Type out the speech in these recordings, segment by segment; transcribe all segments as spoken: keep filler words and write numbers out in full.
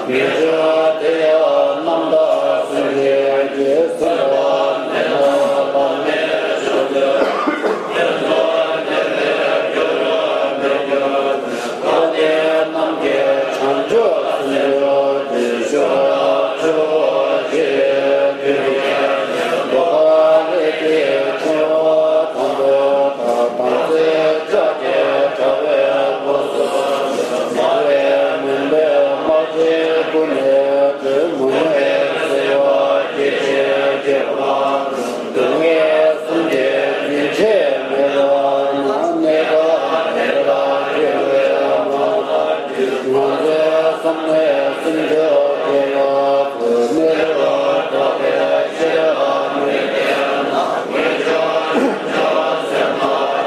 ཉེས་སྤྱོད་དེ་ཡང་རྣམ་དག་སེམས་ཅན་གྱི་སེམས་པ་མེད་ན་བླ་མེད་ཕྱོགས་དེར་ཉེས་སྤྱོད་དེ་ལས་སྐྱོབ་པ་མེད་ཀྱང་། ལྷ་དེ་རྣམས་ཀྱིས་བྱང་ཆུབ་སེམས་མཆོག་གི་ཞུ་བ་ཆོག་ཅེས་ཀུན་གྱིས་འདོད་པ་ལས་ཀྱི་ཆེ་བ་དང་པོ་དང་དམ་ཚིག་ལྕགས་ཀྱུ་དྲ་བའི་སྒོ་སུ། མ་རིག་མུན་པའི་དམག་ཆེན་ཀུན་ནས་སྒྲོལ། མུན་པའི་སེལ་བ་སྐྱེ་མཆེད་སྐྱེ་བ། སྡུག་བསྔལ་གསུམ་གྱི་རྒྱུན་ཆད་མེད་པར་སྣང་། གནས་སྐབས་དེ་དག་སྐྱེ་བའི་མ་ལ་ང་ཚོའི་བསམ་ནས་སེམས་མཆོག་དགེ་བ་ཚོས་གནས་ལུགས་རྟོགས་པའི་ཤེས་རབ་མི་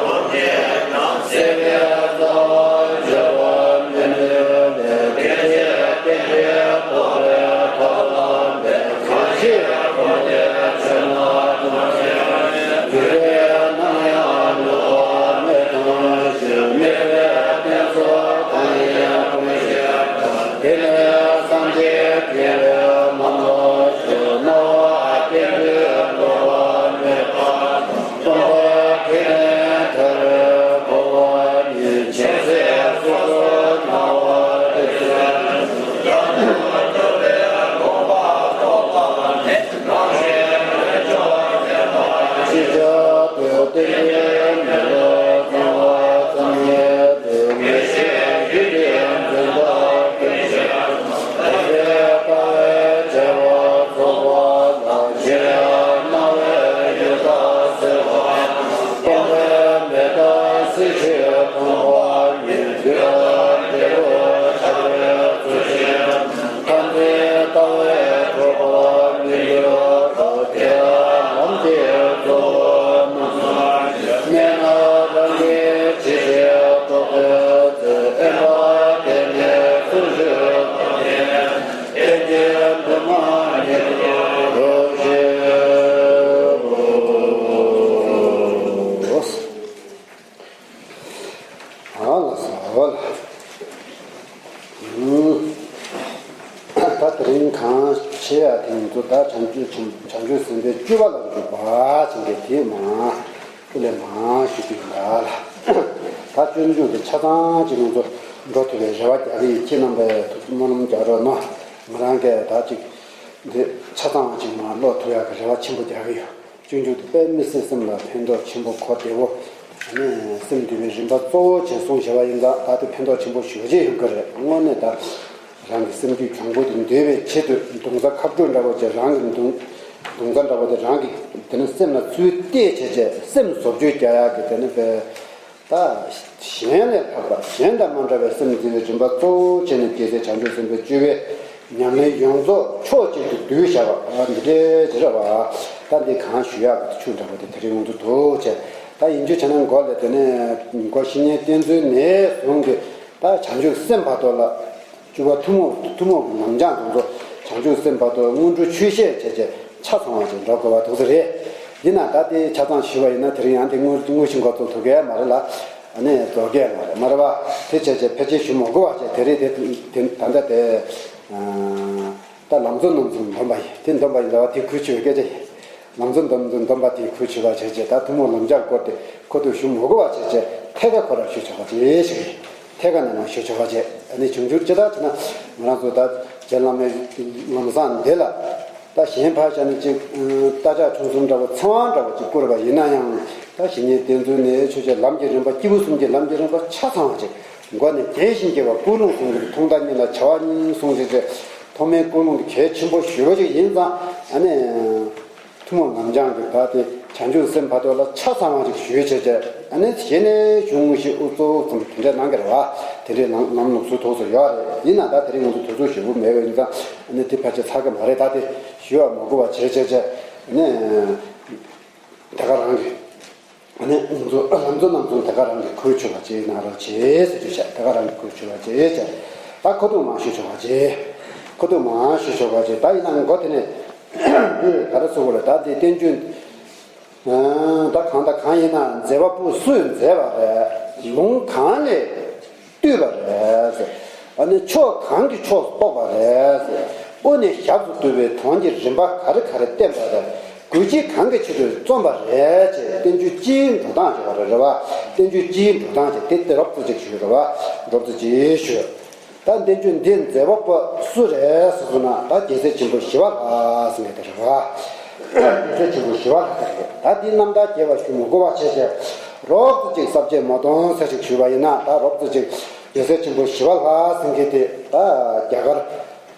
བདེ་ན། སེལ་བའི་རྩ་བ་བརྗོད་པར་མི་ནུས་པའི་དེ་ཕྱིར་རྟེན་འབྲེལ་རྟོགས་པའི་ཐབས་ལམ་པས། གང་ཞིག་འཁོར་འདས་ཆོས་རྣམས་སྟོང་ཞིང་། རྒྱུ་འབྲས་རྣམས་ཡང་གནོད་པ་མེད་ཐོང་ཞིང་། དམིགས་པའི་རྟེན་ཚོགས་གང་ཡིན་ཀུན་ཤེས་པ། དེ་ནས་སངས་རྒྱས་དགེ་བའི་ལམ་ལ་ཞུགས། སྣང་བ་རྟེན་འབྲེལ་རྟོགས་པ་མེད་པ་དང་། སྟོང་པ་གི་ནས་ཐར་པའི་གོ་འཕང་ཉིད། ཇི་སྲིད་སོ་སོའི་སྣང་བ་རྟེན་ཚོགས་ཅིག་ཅར་དུ་བསྟན་པའི་མེ་ལོང་གཙང་བ་ཙམ་ཉིད་དུ། ངེས་ཤེས་རྒྱུད་ཀྱི་འཛིན་པ་ཀུན་ཤེས་པ། རྟོགས་པའི་ལྟ་བའི་བྱ་བ་རྫོགས་པ་ལ། གཞན་ཡང་སྣང་བའི་ཡུལ་དག་སེལ་བ། སྟོང་པའི་མེ་ལྟར་སྲིད་ཞིའི་ཕུང་པོ་ཉིད། དུས་དང་འབྲས་བུ་འཆར་བའི་ཚུལ་བཞིན། ཐམས་ཅད་ལྟ་བས་གྲོལ་བར་མི་འགྱུར་རོ། དེ་ལ་ལམ་གྱི་གཙོ་བོ་རྣམ་གསུམ། གནས་ལྔ་རང་གི་ཇི་སྲིད་རྟོགས་པའི་ཚེ། དབེན་པ་དེ་ནས་གསུང་ཆོས་ཐོབ་ནས། རྟེན་ཅན་འདུས་མ་ཉིད་དུ་འགྲོ་ཞེས་པའོ། ཨ་ལ་ས་འོ་ལ། ཨུམ། ད་དེ་རིང་གང་བྱེད་ཡ་དེ་ང་ཚོ་ད་བྱང་ཆུབ་ཆེན་བྱང་ཆུབ་སེམས་དཔའི་སྤྱོད་པ་ལ་འཇུག་པ་ཟེར་མཁན་དེ་མ་ཀུ་ལེ་མ་ཞུ་གི་ཡིན་ལ། ད་སྤྱོད་འཇུག་དེ་ཆ་ཚང་ཅིག་ང་ཚོ་འགྲོ་ཐུབ་པའི་རེ་བ་རྒྱག་གི་ཡིན། ཁྱེད་རྣམ་པས་ཐུགས་སྨོན་ལམ་རྒྱག་རོགས་གནང་། ང་རང་གིས་ད་ཅིག་འདི་ཆ་ཚང་ཅིག་མ་ཀློག་ཐུབ་ཡ་གི་རེ་བ་ཆེན་པོ་རྒྱག་གི་ཡོད། སྤྱོད་འཇུག་དེ་དཔེ་མི་སྲིད་སེམས་ལ་ཕན་ཐོགས་ཆེན་པོ་གོ་བདེ་བོ། ཨ་ནི་སེམས་འདུལ་བའི་རིམ་པ་གཙོ་བོ་བྱས་གསུངས་བཞག་པ་ཡིན་ཙང་ད་དེ་ཕན་ཐོགས་ཆེན་པོ་ཞེ་པོ་ཅིག་ཡོད་ཀྱི་རེད། དངོས་གནས་ད་རང་གི་སེམས་རྒྱུད་གྱོང་པོ་དེ་འདུལ་བའི་ཆེད་དུ་མདུང་རྩ་ཁ་སྤྲོད་འདྲ་བོ་བྱས། རང་གི་མདུང་མདུང་རྩ་འདྲ་བོ་དེ་རང་གི་དེ་ནི་སེམས་ལ་ཚུར་གཏད་བྱས་བྱས་སེམས་བཟོ་བཅོས་རྒྱག་ཡག་གི་དེ་ནི་དཔེ། ད་གཞན་ལས་ལྷག་པ་གཞན་དང་མ་འདྲ་བའི་སེམས་འཛིན་པའི་རིམ་པ་གཙོ་བོ་བྱས་ནས་རྒྱལ་སྲས་བྱང་ཆུབ་སེམས་དཔའི་སྤྱོད་པའི་ཉམས་ལེན་ཡོངས་རྫོགས་ཕྱོགས་གཅིག་ཏུ་བསྡུས་བཞག་པ་འདི་འདྲའི་ཅི་རེད་བ། ད་འདི་གང་ཞུ་ཡག་གི་ཆུ་འདྲ་པོ་དེ་དེ་རིང་ང་ཚོ་འདུག་བྱས། ད་ཡིན་རྒྱུ་བྱས་ན་མགོ་ལས་དེ་ནས་མགོ་བཤེས་གཉེན་བསྟེན་ཚུལ་ནས་བཟུང་གི་ད་བྱང་ཆུབ་སེམས་བར་དོ་ལ། སྤྱོད་པ་ཐུན་མོང་ཐུན་མོང་གི་ལམ་སྦྱངས་དེ་ཚོ་བྱང་ཆུབ་སེམས་བར་དུ་སྔོན་འགྲོ་ཆོས་བཤད་བྱས་བྱས་ཆ་ཚང་བ་ཅིག་འགྲོ་དགོས་པ་འདུག་ས་རེད། ཡིན་ན་ད་དེ་ཆ་ཚང་ཞུས་པ་ཡིན་ན་དེ་རིང་ཡང་དེ་དངོས་དངོས་གཞི་འགོ་ཚུགས་ཐུབ་ཀྱི་མ་རེད་ལ། ཨ་ནི་རྫོགས་ཀྱི་མ་རེད་མ་རེད་པ། དེ་བྱས་བྱས་ཕལ་ཆེར་ཞུ་མ་དགོས་པ་བྱས། དེ་རེད་དེ་དེ་ད་ལྟ་དེ་ད་ལམ་གཙོ་རྣམ་གསུམ་སྡོམ་པ་ཡིན། དེ་སྡོམ་པ་ཡིན་ལ་བ་དེ་ཁུལ་ཆེ་བའི་སྐད་ཆ་ཡིན། ལམ་གཙོ་སྡོམ་སྡོམ་པ་དེ་ཁུལ་ཆེ་བ་བྱས་བྱས་ད་ཐུན་མོང་ལམ་སྦྱངས་སྐོར་དེ་ཁོ་ཐུག་ཞུ་མ་དགོས་པ་བྱས་བྱས་ཐད་ཀར་ཁོ་རང་ཞུ་ཆོག་པ་བྱས་ཞིག་རེད། ཐད་ཀར་ནས་མར་ཞུ་ཆོག་པ་བྱས། ཨ་ནི་བྱུང་འགྱུར་ཅི་ལྟར་བྱས་ན་ང་རང་ཚོ་ད་རྗེ་བླ་མའི་ལམ་བཟང་འདི་ལ་ད་གཞན་ཕར་བཞག་ནས་ཅིག་རྟ་ལྕག་ཁྲུང་གསུམ་འདྲ་བོ་ཚེ་དབང་འདྲ་བོ་ཅིག་བསྐུར་བ་ཡིན་ན་ཡང་། ད་བཤེས་གཉེན་བསྟེན་ཚུལ་ནས་ཆོས་བཤད་ལམ་གྱི་རིམ་པ་སྐྱེས་བུ་གསུམ་གྱི་ལམ་གྱི་རིམ་པ་ཆ་ཚང་བ་ཅིག་མགོ་ནས་རྒྱས་ཤིང་རྒྱས་པ་ཀུན་སློང་གསུམ་གྱི་ཐོག་མཐའ་གཉིས་ལ་བྱ་བ་གཉིས་གསུངས་ཏེ། ཐོག་མའི་ཀུན་སློང་དེ་གལ་ཆེན་པོ་ཞེ་པོ་ཅིག་ཡིན་ཙང་། ཨ་ནི། ཐུན་མོང་ལམ་སྦྱངས་ཀྱི་བདག་དེ་བྱང་ཆུབ་སེམས་བར་དོ་ལ་ཆ་ཚང་བ་ཅིག་ཞུས་བྱས་བྱས། ཨ་ནི་གཞི་ནས་གཞུང་དངོས་གཞི་ཨུ་ཚུགས་ཙམ་དེ་འདྲ་གནང་གི་རེད་བ། དེ་འདྲའི་ལམ་ལམ་ལུགས་སྲོལ་ཐོག་སུ་ཡོད་རེད། ཡིན་ན་ད་དེ་རིང་ང་ཚོ་དུས་ཚོད་ཞེ་པོ་མེད་པ་ཡིན་ཙང་། ཨ་ནི་དེ་ཕལ་ཆེར་ཚར་གི་མ་རེད། ད་དེ་ཞུ་བ་མ་དགོས་པ་བྱས་བྱས་བྱས། ཨ་ནི་ད་ག་རང་གི་ཨ་ནི་ང་ཚོ་ལམ་གཙོ་རྣམ་གསུམ་ད་ག་རང་གི་ཁུར་ཆུ་བ་བྱས་གནང་རོགས་བྱས་ཟེར་རྒྱུ་བྱས། ད་ག་རང་གི་ཁུར་ཆུ་བ་བྱས་བྱས། ད་ཁོ་ཐུག་མང་ཤོས་ཆོག་པ་བྱས། ཁོ་ཐུག་མང་ཤོས་ཆོག་པ་བྱས། ད་ཡིན་ན་མགོ་དེ་ནས་འདི་ག་རེ་ཟེར་དགོས་རེད། ད་དེ་བསྟན་བཅོས། ཨ། ད་གང་ད་གང་ཡིན་ན་མཛད་པ་པོ་སུས་མཛད་པ་རེད། ལུང་གང་ནས་བཏུས་པ་རེད་ཟེར། ཨ་ནི་ཕྱོགས་གང་གི་ཕྱོགས་སུ་གཏོགས་པ་རེད། དབུ་ནས་ཞབས་སུ་བསྡུ་བའི་དོན་གྱི་རིམ་པ་ག་རེ་ག་རེ་བསྟན་པ་རེད། དགོས་ཆེད་གང་གི་ཆེད་དུ་རྩོམ་པ་རེད་ཅེས་བསྟན་བཅོས་སྤྱིའི་འགྲོ་སྟངས་ཅིག་ཡོད་རེད་བ། བསྟན་བཅོས་སྤྱིའི་འགྲོ་སྟངས་ཅིག་དེ་དེ་རོབ་ཙམ་ཅིག་ཞུས་རེད་བ། རོབ་ཙམ་ཅིག་ཞུས། ད་བསྟན་བཅོས་འདི་མཛད་པ་པོ་སུ་རེད་ཟེར་སོང་ན། ད་རྒྱལ་སྲས་ཆེན་པོ་ཞི་བ་ལྷ་ཟེར་མཁན་དེ་རེད་བ། རྒྱལ་སྲས་ཆེན་པོ་ཞི་བ་ལྷ་དེ་རེད། ད་འདིའི་རྣམ་ཐར་རྒྱས་པ་ཞུ་མི་དགོས་པ་བྱས་བྱས། རོབ་ཙམ་ཅིག་གསལ་བྱེད་མ་གཏོང་ས་ཞིག་ཞུས་པ་ཡིན་ན། ད་རོབ་ཙམ་ཅིག་རྒྱལ་སྲས་ཆེན་པོ་ཞི་བ་ལྷ་ཟེར་མཁན་དེ་ད་རྒྱ་གར།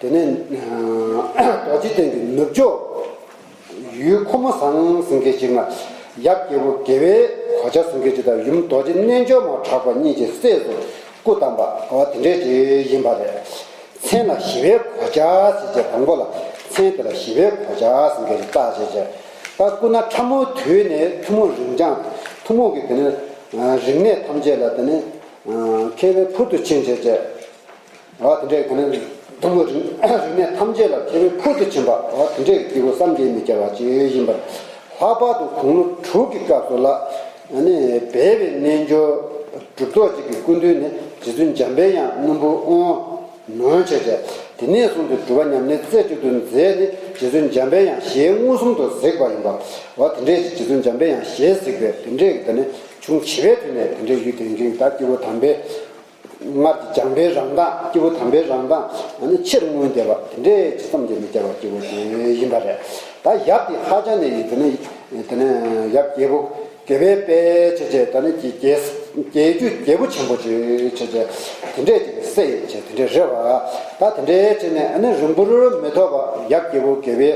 དེ་ནས་རྡོ་རྗེ་གདན་གྱི་ནུབ་ཕྱོགས་ཡུལ་ཁོ་མོ་ཟངས་ཟེར་མཁན་ཞིག་ན། ཡབ་རྒྱལ་པོ་དགེ་བའི་གོ་ཆ་ཟེར་མཁན་ཞིག་དང་། ཡུམ་རྡོ་རྗེ་རྣལ་འབྱོར་མ་གྲགས་པ་གཉིས་ཀྱི་སྲས་སུ་སྐུ་བལྟམས་པ། འོ་དེ་འདྲས་ཅིག་ཡིན་པ་རེད། མཚན་ལ་ཞི་བའི་གོ་ཆ་ཟེར་བྱས། དང་པོ་ལ་མཚན་དེ་ལ་ཞི་བའི་གོ་ཆ་ཟེར་མཁན་ཞིག་བཏགས་བྱས་བྱས། ད་སྐུ་ན་ཕྲ་མོའི་དུས་ནས་ཐུན་མོང་རིགས་འཆང་། ཐུན་མོང་གི་དེ་ནས་རིག་གནས་ཐམས་ཅད་ལ་དེ་ནས་མཁས་པའི་ཕུལ་དུ་ཕྱིན་བྱས་བྱས། འོ་དེ་འདྲའི་ག་ནས་ཐུན་མོང་རིག་རིག་གནས་ཐམས་ཅད་ལ་མཁས་པའི་ཕུལ་དུ་ཕྱིན་པ། འོ་དེ་འདྲའི་སྐྱེས་བུ་བསམ་གྱིས་མི་ཁྱབ་པ་ཅིག་ཡིན་པར། ལྷག་པར་དུ་དགུང་ལོ་དྲུག་གི་སྐབས་སུ་ལ། ཨ་ནི་སྦས་པའི་རྣལ་འབྱོར་གྲུབ་ཐོབ་ཅིག་གི་སྐུ་མདུན་ནས་རྗེ་བཙུན་འཇམ་པའི་དབྱངས་རྣོན་པོའི་དབང་ནོན་བྱས་བྱས། དེ་ནས་བཟུང་སྟེ་སྒྲུབ་པ་ཉམས་ལེན་རྩེ་གཅིག་ཏུ་མཛད་ནས། རྗེ་བཙུན་འཇམ་པའི་དབྱངས་ཞལ་མངོན་སུམ་དུ་གཟིགས་པ་ཡིན་པ། འོ་དེ་འདྲའི་རྗེ་བཙུན་འཇམ་པའི་དབྱངས་ཞལ་གཟིགས་པའི་དེ་འདྲའི་གི་དེ་ནས་བྱུང་། བྱིས་པའི་དུས་ནས་དེ་འདྲའི་ཡུལ་དེ་འགེངས། ད་སྐྱེས་བུ་དམ་པའི། སྔར་གྱི་སྦྱངས་པའི་རང་མདངས། སྐྱེས་བུ་དམ་པའི་རང་མདངས་ཨ་ནི་ཆེར་མངོན་བསྡད་པ་དེ་འདྲའི་ཅིག་བསམ་གྱིས་མི་ཁྱབ་པ་སྐྱེས་བུ་དེ་ཡིན་པ་རེད། ད་ཡབ་དེ་ཧ་ཅང་ནས་ཡིན། དེ་ནས་དེ་ནས་ཡབ་རྒྱལ་པོ་དགེ་བའི་དཔལ་བྱས་བྱས། ད་ནི་རྒྱལ་རྒྱལ་རྒྱུ་རྒྱལ་པོ་ཆེན་པོ་ཅིག་བྱས་བྱས། དེ་འདྲའི་ཅིག་སྲས་བྱས་དེ་འདྲའི་རེད་བ། ད་དེ་འདྲའི་བྱས་ནས་ཨ་ནི་རིང་པོར་མི་ཐོགས་པ་ཡབ་རྒྱལ་པོ་དགེ་བའི།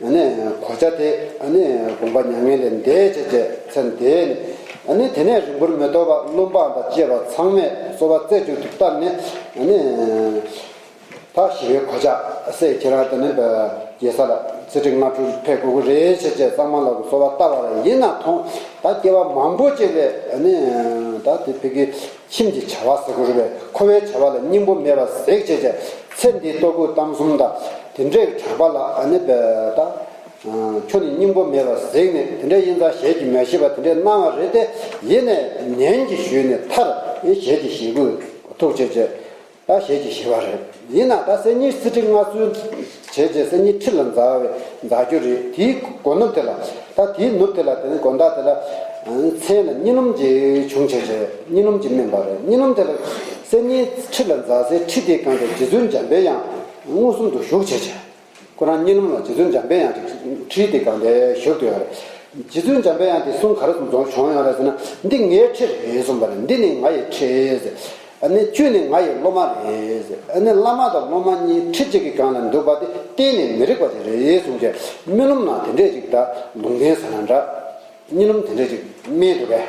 ཨ་ནི་གོ་ཆ་དེ་ཨ་ནི་དགོངས་པ་མྱ་ངན་ལས་འདས་བྱས་བྱས་ཚེ་འདས་ནས། ཨ་ནི་དེ་ནས་རིང་པོར་མི་ཐོགས་པར་སློབ་འབངས་དང་བཅས་པ་ཚང་མས་གསོལ་བ་རྩེ་གཅིག་ཏུ་བཏབ་ནས། ཨ་ནི་ད་ཞི་བའི་གོ་ཆ་སྲས་ཁྱེད་རང་དེ་ནས་རྒྱལ་ས་ལ་ཚེ་ཁྲི་ལྔ་བཅུ་ཕེབས་དགོས་ཀྱི་རེད་བྱས་བྱས་གཙང་མ་ལ་གསོལ་བ་བཏབ་པ་རེད། ཡིན་ན་ཐོང་ད་སྐྱེ་བ་མང་པོ་ཅིག་ལས། ཨ་ནི་ད་དེ་ཕ་གི་ཁྱིམ་གྱི་བྱ་བ་ཟེར་དགོས་རེད་པས། འཁོར་བའི་བྱ་བ་ལ་སྙིང་པོ་མེད་པ་ཟིག་བྱས་བྱས། ཚེ་འདིའི་ལྟོ་གོས་གཏམ་གསུམ་དང་དེ་འདྲའི་གྲགས་པ་ལ། ཨ་ནི་ད་ཁྱོད་ནི་སྙིང་པོ་མེད་པ་ཟིག་ནས། དེ་འདྲ་ཡིན་ཙང་ཞལ་གྱིས་མ་བཞེས་པ་དེ་འདྲ་གནང་བ་རེད་དེ། ཡིན་ནས་ནན་གྱིས་ཞུས་ནས་མཐར་ཞལ་གྱིས་བཞེས་དགོས་ཐུག་བྱས་བྱས། ད་ཞལ་གྱིས་བཞེས་པ་རེད། ཡིན་ན་ད་སང་ཉིན་གསེར་ཁྲི་མངའ་གསོལ་བྱས་བྱས་སང་ཉིན་ཁྲི་ལ་འཛེགས་པའི་འཛེགས་རྒྱུ་རེད། དེའི་དགོང་ནུབ་དེ་ལ། ད་དེའི་ནུབ་དེ་ལ། དེ་ནི་དགོང་དག་དེ་ལ་མཚན་ལ་གཉིད་ལམ་ཅིག་བྱུང་བྱས་བྱས། གཉིད་ལམ་ཅིག་སྨིན་པ་རེད། གཉིད་ལམ་དེ་ལ་སང་ཉིན་ཁྲི་ལ་འཛེགས་སའི་ཁྲི་དེའི་སྒང་དེ་རྗེ་བཙུན་འཇམ་པའི་དབྱངས་མངོན་སུམ་དུ་བཞུགས་བྱས་བྱས། ཁོ་རང་གཉིད་ལམ་ལ་རྗེ་བཙུན་འཇམ་པའི་དབྱངས་ཀྱི་ཁྲི་དེའི་སྒང་དེ་བཞུགས་བསྡད་ཡོད་རེད། རྗེ་བཙུན་འཇམ་པའི་དབྱངས་དེ་གསུང་ག་རེ་བྱུང་ཡོད་རེད་ཟེར་ན། འདི་ངའི་ཁྲི་རེད་གསུངས་པ་རེད། འདི་ནི་ང་ཡི་ཁྲི་ཟེར། ཨ་ནི་ཁྱོད་ནི་ང་ཡི་སློབ་མ་རེད་ཟེར། ཨ་ནི་བླ་མ་དང་སློབ་མ་གཉིས་ཁྲི་གཅིག་གི་སྒང་ལ་འདུག་པ་དེ་གཏན་ནས་མི་རིགས་པ་ཅིག་རེད་གསུངས་བྱས། རྨི་ལམ་ནང་དེ་འདྲས་ཅིག་ད་ལུང་བསྟན་ཟེར་ན་འདྲ། གཉིད་ལམ་དེ་འདྲས་ཅིག་སྨིན་འདུག་གས།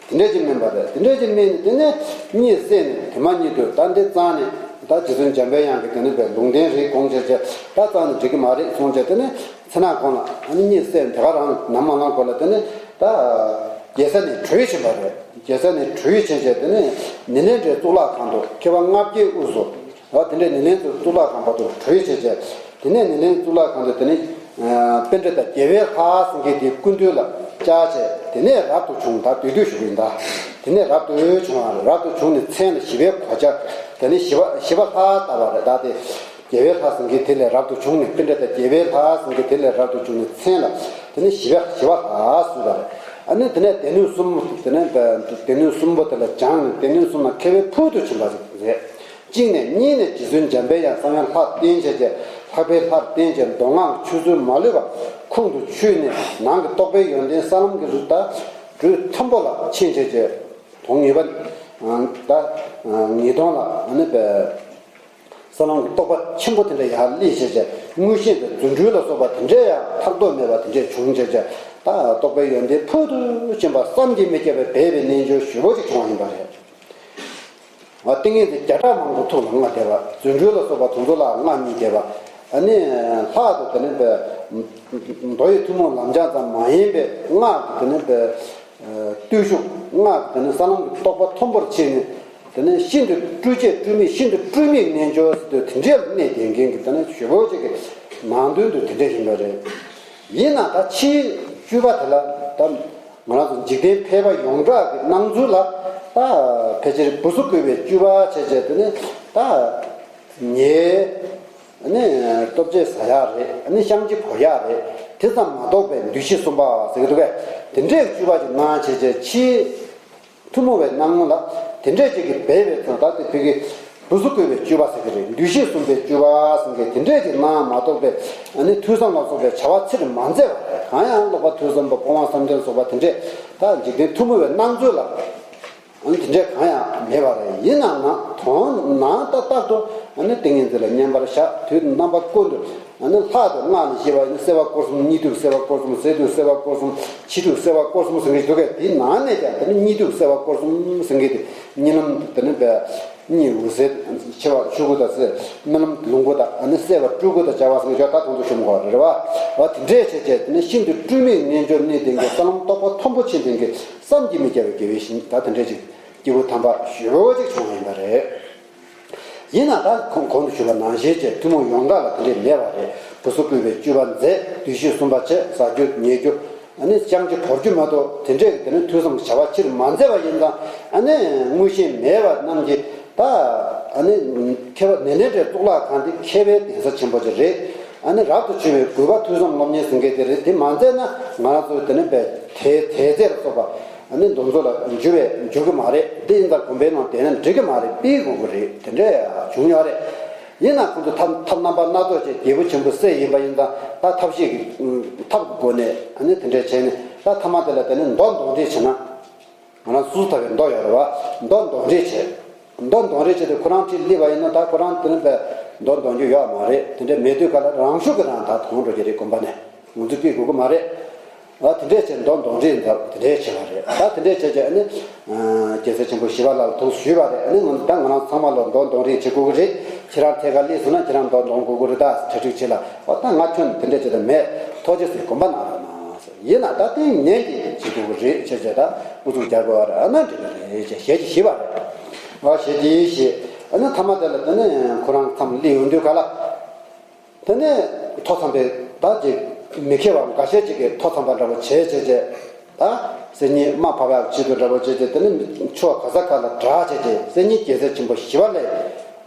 དེ་འདྲས་ཅིག་སྨིན་པ་རེད། དེ་འདྲས་ཅིག་སྨིན་ནས། དེ་ནས་གཉིད་སད་ནས་དེ་མ་ཉིད་དུ་ད་འདི་གཙང་ནས། ད་རྗེ་བཙུན་འཇམ་པའི་དབྱངས་ཀྱིས་དེ་ནས་པའི་ལུང་བསྟན་རེ་དགོངས་བྱས་བྱས། ད་གཙང་ནས་འགྲིག་གི་མ་རེད་གསུངས་བྱས། དེ་ནས་ཚེ་ནག་ཁོང་ལ་ཨ་ནི་གཉིད་སད་ནས་དེ་ག་རང་ནམ་མ་ལངས་གོང་ལ། དེ་ནས་ད་རྒྱལ་ས་ནས་བྲོས་ཕྱིན་པ་རེད། རྒྱལ་ས་ནས་བྲོས་ཕྱིན་བྱས། དེ་ནས་ནི་ལེནྡྲའི་གཙུག་ལག་ཁང་དུ། མཁས་པ་ལྔ་བརྒྱའི་དབུས་སུ། འོ་དེ་འདྲས་ནི་ལེནྡྲའི་གཙུག་ལག་ཁང་བར་དུ་བྲོས་བྱས་བྱས། དེ་ནས་ནི་ལེནྡྲའི་གཙུག་ལག་ཁང་དུ། དེ་ནས་ཨ་པཎྜི་ཏ་རྒྱལ་བའི་ལྷ་ཟེར་མཁན་དེའི་སྐུ་མདུན་ལ་བཅར་བྱས། དེ་ནས་རབ་ཏུ་བྱུང་། ད་བསྡུས་བསྡུས་ཞུ་གི་ཡིན་ད། དེ་ནས་རབ་ཏུ་བྱུང་བ་རེད། རབ་ཏུ་བྱུང་ནས་མཚན་ལ་ཞི་བའི་གོ་ཆ། དེ་ནས་ཞི་བ་ཞི་བ་ལྷ་བཏགས་པ་རེད། ད་དེ་རྒྱལ་བའི་ལྷ་ཟེར་མཁན་དེ་ལས་རབ་ཏུ་བྱུང་ནས། པཎྜི་ཏ་རྒྱལ་བའི་ལྷ་ཟེར་མཁན་དེ་ལས་རབ་ཏུ་བྱུང་ནས་མཚན་ལ་དེ་ནས་ཞི་བ་ཞི་བ་ལྷ་གསོལ་བ་རེད། ཨ་ནི་དེ་ནས་སྡེ་སྣོད་གསུམ། དེ་ནས་སྡེ་སྣོད་གསུམ་པོ་དེ་ལ་སྦྱངས་ནས། སྡེ་སྣོད་གསུམ་ལ་མཁས་པའི་ཕུལ་དུ་ཕྱིན་པ་རེད། གཅིག་ནས། གཉིས་ནས། རྗེ་བཙུན་འཇམ་པའི་དབྱངས་གསང་བའི་ལྷར་བརྟེན་བྱས་བྱས། ལྷག་པའི་ལྷར་བརྟེན་བྱས། མདོ་སྔགས་ཆོས་ཚུལ་མ་ལུས་པ་ཁོང་དུ་ཆུད་ནས། ནང་གི་རྟོགས་པའི་ཡོན་ཏན་ས་ལམ་གྱི་རུ་ད་རུ་མཐོན་པོ་ལ་ཕྱིན་བྱས་བྱས། དོན་ངེས་པ་ད་ངེས་དོན་ལ་ཨ་ནི་པའི་ས་ལམ་གྱི་རྟོགས་པ་ཆེན་པོ་དེ་འདྲ་ཡར་སླེབས་བྱས་བྱས། མངོན་ཤེས་དང་རྫུ་འཕྲུལ་ལ་སོགས་པ་དེ་འདྲ་ཡང་ཐག་དོག་མེད་པ་དེ་འདྲས་བྱུང་བྱས་བྱས། ད་རྟོགས་པའི་ཡོན་ཏན་ཕུལ་དུ་ཕྱིན་པ། བསམ་གྱིས་མི་ཁྱབ་པའི་སྦས་པའི་རྣལ་འབྱོར་ཞེ་པོ་ཅིག་བྱུང་བ་ཡིན་པ་རེད། ཏིང་ངེ་འཛིན་བརྒྱ་ཕྲག་མང་པོ་ཐུགས་ལ་མངའ་བསྡད་པ། རྫུ་འཕྲུལ་ལ་སོགས་པ་དེ་ཚོ་ལ་མངའ་བརྙེས་བསྡད་པ། ཨ་ནི་ལྷག་ཏུ་དེ་ནི་པའི་མདོ་ཡི་ཐུན་མོང་ལམ་སྦྱངས་ཙམ་མ་ཡིན་པའི་སྔགས་ཀྱི་དེ་ནི་པའི་བརྟུལ་ཞུགས། སྔགས་ཀྱི་དེ་ནི་ས་ལམ་གྱི་རྟོགས་པ་མཐོན་པོར་ཕྱིན་ནས། དེ་ནི་ཤིན་ཏུ་སྤྲོས་བཅས་སྤྲོས་མེད། ཤིན་ཏུ་སྤྲོས་མེད་རྣལ་འབྱོར་ཟེར་དུས་དེ་འདྲའི་གནས་ལྡན་མཁན་གྱི་དེ་ནི་ཞེ་པོ་ཅིག་གི་ནང་དོན་དུ་དེ་འདྲ་ཡིན་པ་རེད། ཡིན་ན་ད་ཕྱིའི་སྤྲུལ་པ་དེ་ལ་ད། ང་རང་ཚོ་འཇིག་རྟེན་ཕལ་པ་ཡོངས་གྲགས་ཀྱི་སྣང་ཚུལ་ལ། ད་ཕལ་ཆེར་བུ་གསོ་བཀོད་པའི་སྤྲུལ་པ་བྱས་བྱས། དེ་ནས་ ད་ཉལ། ཨ་ནི་ལྟོ་ཆས་ཟ་ཡག་རེད། ཨ་ནི་བཤང་གཅི་བོར་ཡག་རེད། དེ་ཙམ་མ་གཏོགས་པའི་འདུ་ཤེས་གསུམ་པ་ཟེར་གྱི་འདུག་གས། དེ་འདྲའི་སྤྱོད་པ་ཅིག་གནང་བྱས་བྱས་ཕྱིའི་ཐུན་མོང་བའི་སྣང་ངོ་ལ་དེ་འདྲས་ཅིག་གིས་སྦས་པའི་ཚོད་ད་དེ་ཕ་གི་བུ་གཟུགས་བཀོད་པའི་སྤྱོད་པ་ཟེར་གྱི་རེད། འདུ་ཤེས་གསུམ་པའི་སྤྱོད་པ་ཟེར་གྱི་དེ་འདྲས་ཅིག་གནང་མ་གཏོགས་པའི། ཨ་ནི་ཐོས་བསམ་ལ་སོགས་པའི་བྱ་བ་ཚེ་རིང་མ་མཛད་པ་རེད། གང་ཡང་ཀློག་པ་ཐོས་བསམ་པ་སྤོང་བ་བསམ་གཏན་སོགས་པ་དེ་འདྲས་ད་འཇིག་རྟེན་ཐུན་མོང་བའི་སྣང་ཚུལ་ལ། ཨ་ནི་དེ་འདྲས་གང་ཡང་མེད་པ་རེད། ཡིན་ནའང་དོན་ནང་ཏག་ཏག་ཏུ་ཨ་ནི་ཏིང་ངེ་འཛིན་ལ་མཉམ་པར་བཞག་དུས་རྣམ་པ་ཀུན་ཏུ། ཨ་ནི་ལྷག་ཏུ་སྔགས་ནས་བཤད་པ་ཡིན་ན་བསྲེ་བ་སྐོར་གསུམ། གཉིས་འདུས་བསྲེ་བ་སྐོར་གསུམ། ཟས་འདུས་བསྲེ་བ་སྐོར་གསུམ། ཕྱི་འདུས་བསྲེ་བ་སྐོར་གསུམ་ཟེར་གྱི་འདུག་གས། དེའི་ནང་ནས་ཀྱང་དེ་ནི་གཉིས་འདུས་བསྲེ་བ་སྐོར་གསུམ་ཟེར་གྱི་དེ་གཉིད་ལམ་དེ་ནི་པའི་གཉིད་འོད་གསལ་མཆེ་བ་ཆོས་སྐུ་དང་ཟེར། རྨི་ལམ་ལོངས་སྐུ་དང་། ཨ་ནི་བསྲེ་བ་སྤྲུལ་སྐུ་དང་སྦྱར་བ་ཟེར་གྱི་ད་དོན་དུ་ཞུ་མི་དགོས་པ་རེད་བ། དེ་འདྲས་བྱས་བྱས་དེ་ནི་ཤིན་ཏུ་སྤྲོས་མེད་རྣལ་འབྱོར་གནས་ལྡན་གྱི་ས་ལམ་རྟོགས་པ་མཐོན་པོ་ཆེ་ལྡན་གྱི་བསམ་གྱིས་མི་ཁྱབ་པའི་དགེ་བའི་བཤེས་གཉེན་ད་དེ་འདྲས་ཅིག་སྐྱེས་བུ་དམ་པ་ཞེ་པོ་ཅིག་བྱུང་བ་ཡིན་པ་རེད། ཡིན་ན་ད་གོང་གོང་དུ་ཞུས་པ་ནང་བཞིན་བྱས་ཐུན་མོང་ཡོངས་གྲགས་ལ་དེ་འདྲས་མེད་པ་རེད། བུ་གཟུགས་བཀོད་པའི་སྤྱོད་པ་མཛད། འདུ་ཤེས་གསུམ་པ་བྱས། ཟ་རྒྱུ་ཉལ་རྒྱུ། ཨ་ནི་བཤང་གཅི་བོར་རྒྱུ་མ་གཏོགས་དེ་འདྲས་ཀྱི་དེ་ནི་ཐོས་བསམ་གྱི་བྱ་བ་ཕྱིར་མ་མཛད་པ་ཡིན་ཙང་། ཨ་ནི་མངོན་ཤེས་མེད་པ་རྣམས་ཀྱིས་ད་ཨ་ནི་མཁས་པ་ནཱ་ལེནྡྲའི་གཙུག་ལག་ཁང་དེ་མཁས་པའི་གདན་ས་ཆེན་པོ་ཅིག་རེད། ཨ་ནི་རབ་ཏུ་བྱུང་བའི་དགོས་པ་ཐོས་བསམ་སློབ་གཉེར་ཟེར་མཁན་དེ་རེད། དེ་མ་མཛད་ན་ང་རང་ཚོ་དེ་ནི་པའི་དེ་དེ་ཚེ་ལ་སོགས་པ། ཨ་ནི་འདུ་འཛོམས་ལ་འགྱུར་བས་འགྱུར་གི་མ་རེད། འདི་ཡིན་ཙང་དགོན་པའི་ནང་བསྡད་ན་འགྲིག་གི་མ་རེད། སྤེལ་དགོས་ཀྱི་རེད། དེ་འདྲ་བྱུང་ཡོད་རེད། ཡིན་ན་ཁོང་ཚོ་ཐབས་ཐབས་རྣམ་པ་སྣ་ཚོགས་བྱས། རྒྱལ་པོ་ཆེན་པོ་སྲས་ཡིན་པ་ཡིན་ཙང་ད་ཐབས་ཤེས་ཀྱི་ཐབས་ཀྱི་སྒོ་ནས་ཨ་ནི་དེ་འདྲ་བྱས་ནས་ད་ཐ་མ་དེ་ལ་དེ་ནི་མདོ་གདོན་འདྲེ་བྱས་ན། ང་རང་སོ་སོ་ཐར་པའི་མདོ་ཡོད་རེད་བ། མདོ་གདོན་འདྲེ་བྱས། མདོ་གདོན་འདྲེ་བྱས་ཏེ་ཁོ་རང་ཁྲིད་སླེབས་པ་ཡིན་ན་ད་ཁོ་རང་དེ་ནི་པའི་མདོ་གདོན་རྒྱུ་ཡོད་མ་རེད། དེ་འདྲ་མེད་དུས་ག་ལ་རང་ཤུགས་ཀྱིས་རང་ད་དོན་འགྲོ་གི་རེད། དགོན་པ་ནས་ང་ཚོ་སྤེལ་དགོས་ཀྱི་མ་རེད། ཨ་དེ་འདྲས་བྱས་མདོ་གདོན་འདྲེ་འདྲ་དེ་འདྲས་བྱས་པ་རེད། ད་དེ་འདྲས་བྱས་བྱས་ཨ་ནི། རྒྱལ་སྲས་ཆེན་པོ་ཞི་བ་ལྷ་ལ་ཐུགས་ཞུས་པ་རེད། ཨ་ནི་ང་ད་ང་རང་ཚང་མ་ལ་མདོ་གདོན་འདྲེ་བྱེད་དགོས་ཀྱི་རེད། ཁྱེད་རང་ཐད་ཀར་སླེབས་སོང་ན་ཁྱེད་རང་མདོ་གདོན་དགོས་ཀྱི་རེད། ད་གྲ་སྒྲིག་བྱེད་ལ། ཨོ་ད་ང་ཁྱོན་དེ་འདྲས་བྱེད་ད་མེད། ཐུགས་རྗེ་ཆེ། དགོངས་པ་གནང་རོགས་གནང་། ཡིན་ན་ད་དེ་ངེད་ཀྱིས་བྱེད་དགོས་ཀྱི་རེད་བྱས་བྱས་ད་ཨུ་ཚུགས་རྒྱག་དགོས་པ་རེད། ཨ་ན་འགྲིག་གི་རེད་ཅེས་ཞལ་གྱིས་བཞེས་པ་རེད། ཨ་ཞལ་གྱིས་བཞེས། ཨ་ནི་ཐ་མ་དེ་ལ་དེ་ནི་ཁོ་རང་མཚམས་སླེབས་ཡོང་དུས་ག་ལ། དེ་ནས་ཐོ་འཚམས་པའི་ད་ཅིག་མི་མཁས་པ་འགའ་ཤས་ཅིག་གིས་ཐོ་འཚམས་པ་འདྲ་པོ་བྱས་བྱས་བྱས། ད་སེམས་ཉིད་དམའ་ཕབ་ཡག་ཆེད་དུ་འདྲ་པོ་བྱས་བྱས། དེ་ནས་ཕྱོགས་ག་ས་ག་ལ་བསྒྲགས་བྱས་བྱས། སེམས་ཉིད་རྒྱལ་སྲས་ཆེན་པོ་ཞི་བ་ལྷས་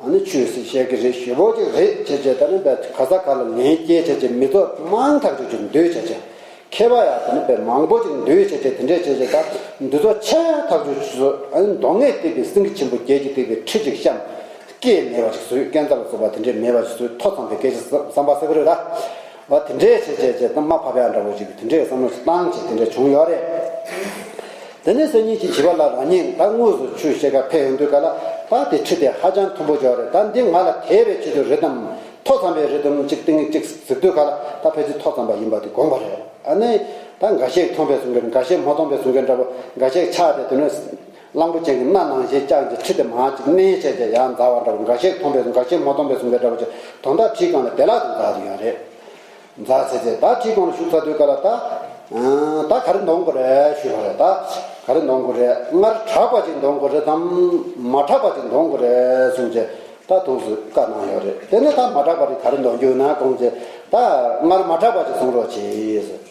ཨ་ནི་ཆོས་ཟེར་བཤད་ཀྱི་རེད། ཞེ་པོ་ཅིག་རེད་བྱས་བྱས། ད་ནི་པའི་ག་ས་ག་ལ་ལན་སྐྱེལ་བྱས་བྱས། མི་ཚོགས་མང་ཐག་ཆོད་ཅིག་འདུས་བྱས་བྱས། མཁས་པ་ཡང་དེ་ནི་པའི་མང་པོ་ཅིག་འདུས་བྱས་བྱས། དེ་འདྲས་བྱས་བྱས་ད་འདི་ཚོ་ཆེ་ཐག་ཆོད་ཅིག་བཟོས། ཨ་ནི་མདོ་སྔགས་བསྟན་པའི་སེང་གེ་ཆེན་པོ་བརྒྱད་ཀྱིས་བཏེགས་པའི་ཁྲི་ཅིག་བཤམས། སྐད་མེད་པ་ཞིག་བཟོས། རྐྱེན་རྩ་ལ་སོགས་པ་དེ་འདྲས་མེད་པ་ཞིག་བཟོས། ཐོ་འཚམས་པའི་སྐད་ཆ་བསམ་པ་ཟེར་གི་རེད་ད། བ་དེ་འདྲས་བྱས་བྱས་བྱས་ད་དམའ་ཕབ་ཡག་འདྲ་པོ་ཅིག་གི་དེ་འདྲས་བསམ་བློ་ཞིག་བཏང་བྱས་དེ་འདྲས་བྱུང་ཡོད་རེད། དེ་ནས་སེམས་ཉིད་ཀྱི་བྱིས་པ་ལ་རང་ཉིད་ད་དངོས་སུ་ཆོས་བཤད་ག་ཕེབས་ཡོང་དུས་ག་ལ། ད་དེ་ཁྲི་དེ་ཧ་ཅང་མཐོན་པོ་ཅིག་ཡོད་རེད། ད་འདི་ང་ལ་དད་པའི་ཆེད་དུ་རེད་དམ། ཐོ་འཚམས་པའི་རེད་དམ་ཅིག་སྟེང་ཅིག་གཟིགས་དུས་ག་ལ། ད་ཕལ་ཆེར་ཐོ་འཚམས་པ་ཡིན་པ་དེ་དགོངས་པ་རེད། ཨ་ནི་ད་འགའ་ཤས་མཐོང་པའི་གསུང་མཁན། འགའ་ཤས་མ་མཐོང་པའི་གསུང་མཁན་འདྲ་པོ། འགའ་ཤས་ཕྱག་དེ་དེ་ནས་གླང་པོ་ཆེ་གི་སྣ་ནང་བཞིན་བརྐྱངས་ཏེ་ཁྲི་དེ་མར་ཅིག་མནན་བྱས་བྱས་ཡར་འཛེགས་པ་འདྲ་པོ། འགའ་ཤས་མཐོང་པའི་གསུང་། འགའ་ཤས་མ་མཐོང་པའི་གསུང་མཁན་འདྲ་པོ་ཅིག་དོན་དག་ཁྲིའི་སྒང་ལ་བདེ་བླག་ཏུ་འཛེགས་ཏེ་ཡོད་རེད། འཛེགས་ཚར་བྱས་ད་ཁྲིའི་སྒང་ལ་བཞུགས་ཚར་དུས་ག་ལ། ད་ད་ག་རེ་འདོན་དགོས་རེད་ཞུས་པ་རེད། ད་ག་རེ་འདོན་དགོས་རེད། སྔར་གྲགས་པ་ཅིག་འདོན་དགོས་རེད་དམ། མ་གྲགས་པ་ཅིག་འདོན་དགོས་རེད་གསུངས་བྱས་ད་ཐུགས་སུ་བཀའ་གནང་ཡོད་རེད། དེ་ནས་ད་མ་གྲགས་པ་དེ་ག་རེ་འདོན་རྒྱུ་ན་དགོངས་བྱས། ད་སྔར་མ་གྲགས་པ་ཅིག་གསུང་རོགས་གྱིས་ཟེར།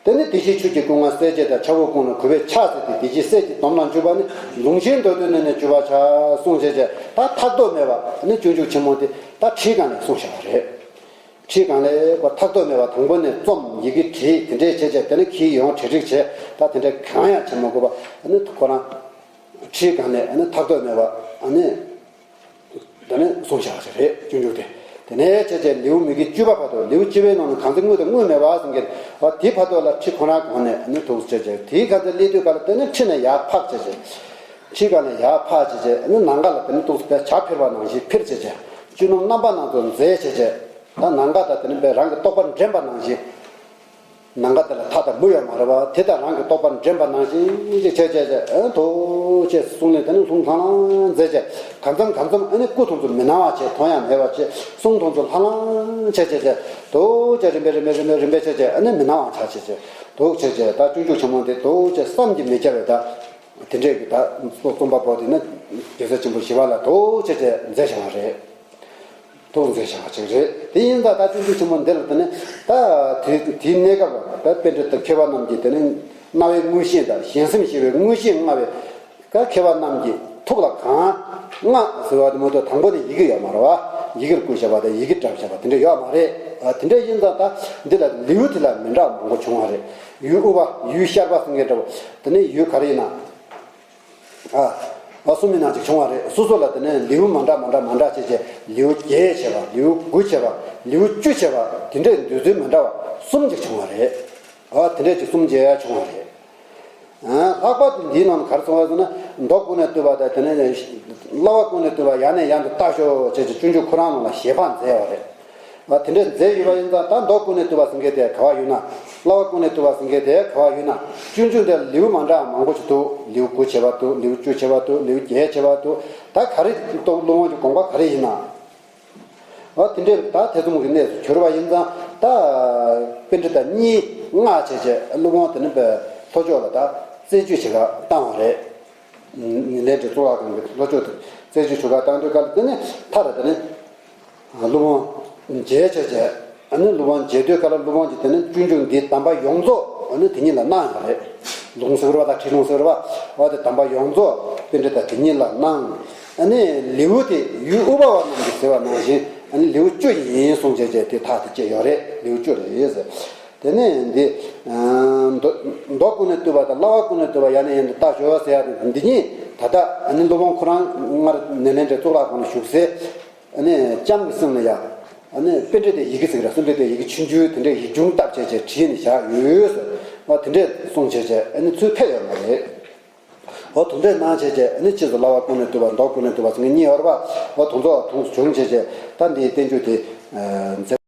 དེ་ནས་བདེ་གཤེགས་ཆོས་ཀྱི་སྐུ་མངའ་གསལ་བྱེད་དང་། ཕྱྭ་འོག་ཀུན་ལ་གུས་པས་ཕྱག་འཚལ་ཏེ། བདེ་གཤེགས་སྲས་ཀྱི་སྡོམ་ལ་འཇུག་པ་ནི། ལུང་ཆེན་མདོ་སྡེ་རྣམས་ནི་བརྗོད་པར་བྱ། གསུངས་བྱས་བྱས་ད་ཐག་དོག་མེད་པ་ནི་སྤྱོད་འཇུག་ཆེན་མོ་དེ་ད་ཁྲིའི་སྒང་ནས་གསུངས་བཞག་པ་རེད། ཁྲིའི་སྒང་ལ་ཐག་དོག་མེད་པ་དང་པོ་ནས་རྩོམ། ཡི་གེ་བྲིས། དེ་འདྲས་བྱས་བྱས་དེ་ནས་ཁྱེར་ཡོང་བྲིས་རིགས་བྱས། ད་དེ་འདྲས་གང་ཡང་བྱེད་མ་དགོས་པ་ནི་ཁོ་རང་ཁྲིའི་སྒང་ལ་ཐག་དོག་མེད་པ་ནི། དེ་ནས་གསུངས་བཞག་པ་ཞིག་རེད། སྤྱོད་འཇུག་དེ། དེ་ནས་བྱས་བྱས་ལེའུ་མི་དགེ་བཅུ་པ་བར་དུ། ལེའུ་བཅུ་པའི་ནང་ནས་གང་ཚེ་དངོས་དང་དངོས་མེད་པ་གསུང་གི། བ་དེའི་བར་དུ་ལ་ཁྲི་ཁོ་རང་གོང་ནས་ནི་ཐུགས་བྱས་བྱས། དེའི་གང་ཚེ་སླེབས་དུས་ག་ལ་དེ་ནས་ཁྲི་ནས་ཡར་འཕགས་བྱས་བྱས། ཁྲིའི་སྒང་ནས་ཡར་འཕགས་བྱས་བྱས་ནི་ནམ་མཁའ་ལ་དེ་ནས་ཐུགས་བྱ་འཕེར་བ་ནང་བཞིན་འཕེར་བྱས་བྱས། སྤྱོད་ལམ་རྣམ་པ་སྣ་ཚོགས་མཛད་བྱས་བྱས། ད་ནམ་མཁའ་དང་དེ་ནས་པའི་རང་གི་རྟོགས་པ་འདྲེན་པ་ནང་བཞིན། ནམ་མཁའ་དེ་ལ་མཐའ་དང་མུ་ཡོད་མ་རེད་པ། དེ་དང་རང་གི་རྟོགས་པ་འདྲེན་པ་ནང་བཞིན་ཅིག་བྱས་བྱས་བྱས། ཨ་ཐུགས་རྗེ་ཆེ་གསུངས་ནས་དེ་ནས་ལྷུང་ལྷང་ལྷང་མཛད་བྱས། གང་འཚམ་གང་འཚམ་ཨ་ནི་སྐུ་མཐོང་ཚུལ་མི་སྣང་བ་བྱས། མཐོང་ཡང་མེད་པ་བྱས། གསུང་མཐོང་ཚུལ་ལྷང་ལྷང་བྱས་བྱས་བྱས། ཐུགས་རྗེ་རིམ་པས་རིམ་པས་རིམ་པས་རིམ་པས་བྱས་བྱས་ཨ་ནི་མི་སྣང་བ་ཆགས་བྱས་བྱས། ཐུགས་རྗེ་ཆེ། ད་སྤྱོད་འཇུག་ཆེན་མོ་འདི་ཐུགས་རྗེ་བསམ་གྱིས་མི་ཁྱབ་པའི་ད་དེ་འདྲས་ཀྱི་ད་རྩོམ་པ་པོ་དེ་ནི་རྒྱལ་སྲས་ཆེན་པོ་ཞི་བ་ལྷ་ཐུགས་རྗེ་ཆེ་མཛད་བྱུང་བ་རེད། ཐུགས་མཛད་བྱ་བ་ཅིག་རེད། དེ་ཡིན་ད་ད་སྤྱོད་འཇུག་ཆེན་མོ་འདི་ལ་དེ་ནི་ད་དེ་དེའི་གནས་སྐབས་ལ་ད་པཎྜི་ཏ་མཁས་པ་རྣམས་ཀྱིས་དེ་ནི་རྣ་བའི་མངོན་ཤེས་དང་གཞན་སེམས་ཤེས་པའི་མངོན་ཤེས་མངའ་བའི་ད་མཁས་པ་རྣམས་ཀྱི་ཐུགས་ལ་གང་ སྔགས་ཟེར་བ་དེ་མ་གཏོགས་དང་པོ་ནས་ཡི་གེ་ཡོད་མ་རེད་བ། ཡི་གེར་བསྐུལ་བྱས་པ་དང་ཡི་གེ་བྲབ་བྱས་པ་དེ་འདྲ་ཡོད་མ་རེད། ཨ། དེ་འདྲ་ཡིན་ཙང་ད་འདི་ལ་ལེའུ་དེ་ལ་མི་འདྲ་བ་མང་པོ་བྱུང་བ་རེད། ཡུལ་དབུ་པ། ཡུལ་ཤར་པ་ཟེར་མཁན་འདྲ་བོ། དེ་ནས་ཡུལ་ག་རེ་ཡིན་ན། ཨ། ཨ། གསུམ་ཡིན་ན་ཅིག་བྱུང་བ་རེད། སོ་སོ་ལ་དེ་ནས་ལེའུ་མ་འདྲ་མ་འདྲ་མ་འདྲ་བྱས་བྱས། ལེའུ་བརྒྱད་བྱས་པ། ལེའུ་དགུ་བྱས་པ། ལེའུ་བཅུ་བྱས་པ། དེ་འདྲའི་འདོད་ཚུལ་མི་འདྲ་བ་གསུམ་ཅིག་བྱུང་བ་རེད། ཨ། དེ་འདྲས་ཅིག་གསུམ་བྱས་བྱུང་བ་རེད། ཨ། ལྷག་པར་དུ་འདིའི་ནང་ལ་ག་རེ་གསུངས་པ་ཟེར་ན། མདོ་ཀུན་ནས་བཏུས་པ་དང་། དེ་ནས་བསླབ་པ་ཀུན་ནས་བཏུས་པ། ཡང་ནས་ཡང་དུ་བལྟ་ཤོག་ཅེས་ཀྱི་སྤྱོད་འཇུག་ཁོ་རང་ནང་ལ་ཞེས་པ་མཛད་ཡོད་རེད། ཨ། དེ་འདྲས་མཛད་ཡོད་པ་ཡིན་ཙང་། ད་མདོ་ཀུན་ནས་བཏུས་པ་ཟེར་མཁན་དེ་ག་བ་ཡོད་ན། བསླབ་པ་ཀུན་ནས་བཏུས་པ་ཟེར་མཁན་དེ་ག་བ་ཡོད་ན། སྤྱོད་འཇུག་འདི་ལེའུ་མ་འདྲ་མང་པོ་ཞིག་འདུག་ལེའུ་དགུ་བྱས་པ་འདུག་ལེའུ་བཅུ་བྱས་པ་འདུག་ལེའུ་བརྒྱད་བྱས་པ་འདུག་ད་ག་རེ་རྟོགས། སློབ་དཔོན་གྱི་དགོངས་པ་ག་རེ་ཡིན་ན། འོ། དེ་འདྲའི་ད་ཐེ་ཚོམ་གྱི་གནས་སུ་གྱུར་པ་ཡིན་ཙང་། ད་པཎྜི་ཏ་གཉིས་མངགས་བྱས་བྱས། སློབ་དཔོན་དེ་ནི་ལྷོ་ཕྱོགས་ལ་ད་རྩད་གཅོད་བྱེད་ག་བཏང་བ་རེད། ནཱ་ལེནྡྲའི་གཙུག་ལག་ཁང་གི་ལྷོ་ཕྱོགས་དེ་རྩད་གཅོད་བྱེད་ག་བཏང་དུས་སྐབས་ལ། དེ་ནི་མཐའ་ལ་དེ་ནི་སློབ་དཔོན་མཇལ་བྱས་བྱས། ཨ་ནི་སློབ་དཔོན་མཇལ་དུས་སྐབས་ལ་སློབ་དཔོན་གྱིས་དེ་ནི་སྤྱོད་འཇུག་འདིའི་གདམས་པ་ཡོངས་རྫོགས་ཨ་ནི་དེ་ཉིད་ལ་གནང་ཡོད་རེད། ལུང་ཟེར་བ་དང་ཁྲིད་ལུང་ཟེར་བ། འོ། དེ་གདམས་པ་ཡོངས་རྫོགས་པཎྜི་ཏ་དེ་ཉིད་ལ་གནང་། ཨ་ནི་ལེའུ་དེ་ཡུལ་དབུ་པ་བ་རྣམས་ཀྱིས་ཟེར་བ་ནང་བཞིན། ཨ་ནི་ལེའུ་བཅུ་ཡིན་གསུངས་བྱས་བྱས་དེ་ཐག་དེ་བཅད་ཡོད་རེད། ལེའུ་བཅུ་རེད་ཟེར། དེ་ནས་འདི། ཨ། མདོ། མདོ་ཀུན་ནས་བཏུས་པ་དང་བསླབ་པ་ཀུན་ནས་བཏུས་པ། ཡང་ནས་ཡང་དུ་བལྟ་ཤོག་ཟེར་ཡ་དེ་འདི་གཉིས་ད་ལྟ་ཨ་ནི་སློབ་དཔོན་ཁོ་རང་སྔར་ནཱ་ལེནྡྲའི་གཙུག་ལག་ཁང་ལ་བཞུགས་སའི། ཨ་ནི་ལྕམ་གྱི་སེམས་ལ་ཡ། ཨ་ནི་པཎྜི་ཏའི་ཡི་གེ་ཟེར་གྱི་རེད། སུམ་བྲིས་ཏེ་ཡི་གེ་ཆུང་ཆུང་དེ་འདྲས་ཡིག་ཆུང་བཏབ་བྱས་བྱས་བྲིས་ནས་བཞག་ཡོད་ཟེར། ཨ། དེ་འདྲས་གསུངས་བྱས་བྱས། ཨ་ནི་ཚུར་ཕེབས་ཡོད་མ་རེད། འོ། དེ་འདྲས་གནང་བྱས་བྱས། ཨ་ནི་ཕྱིས་སུ་བསླབ་པ་ཀུན་ནས་བཏུས་པ། མདོ་ཀུན་ནས་བཏུས་པ་ཟེར་མཁན་གཉིས་ཡོད་རེད་པ། འོ། དེ་ཚོ་དུས་སུ་བྱུང་བྱས་བྱས། ད་འདིའི་བསྟན་བཅོས་དེ། ཨ། མཛད།